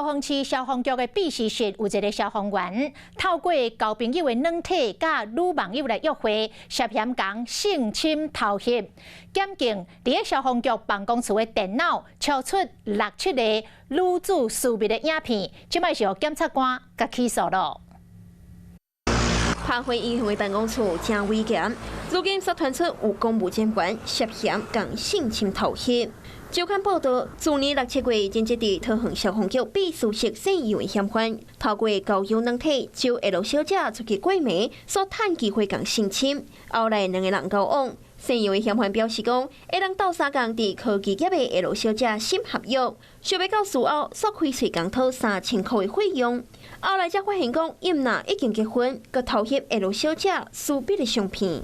桃園市消防局的秘書室有一个消防員，透過交朋友的軟體佮女網友來約會，涉嫌共性侵偷翕。檢警佇消防局辦公室的電腦抄出六七个女子私密的影片，這擺是予檢察官共起訴囉。拍火英雄的辦公室真危險，如今煞傳出有公務人員涉嫌共性侵偷翕。周刊報道，去年六七月，正職佇桃園消防局秘書室姓楊的嫌犯，透過交友軟體招 L 小姐出去過暝，煞趁機會共性侵。後來兩个人交往，姓楊的嫌犯表示講，會當鬥相共佇科技業的 L 小姐審合約，想欲到事後煞開喙共討3000箍的費用。後來才發現講，伊毋但已經結婚，閣偷翕 L 小姐私密的相片。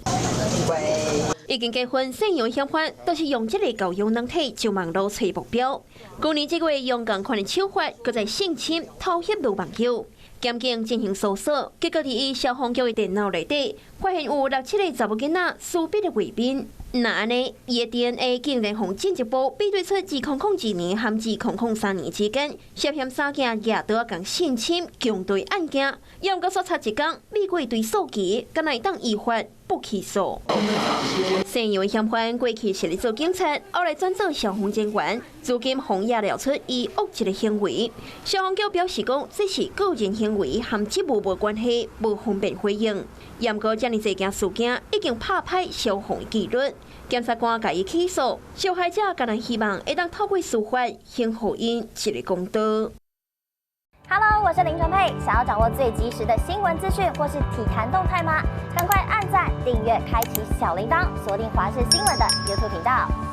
已經結婚，姓楊嫌犯都是用這个交友軟體就網路揣目標。去年這個月用仝款的手法，閣再性侵偷翕女網友。檢警進行搜索，結果佇伊消防局的電腦內底，發現有六七个查某囡仔私密的畫面。若按呢，伊的 DNA 竟然予進一步比對出2002年和2003年之間涉嫌三件舉刀共性侵強盜案件，猶閣煞差一工，美國對數據，敢若會當依法不起訴。姓楊嫌犯過去是咧做警察，後來轉做消防人員，如今予人抓出伊惡質的行為。消防局表示講，這是個人行為，和職務無關係，無方便回應。毋過這爾濟件事件已經拍歹消防紀律，檢察官共伊起訴，受害者敢若希望會當透過司法，還予𪜶一个公道。 Hello，我是林純佩，想要掌握最及時的新聞資訊或是體壇動態嗎？趕快按讚、訂閱、開啟小鈴鐺，鎖定華視新聞的 YouTube 頻道。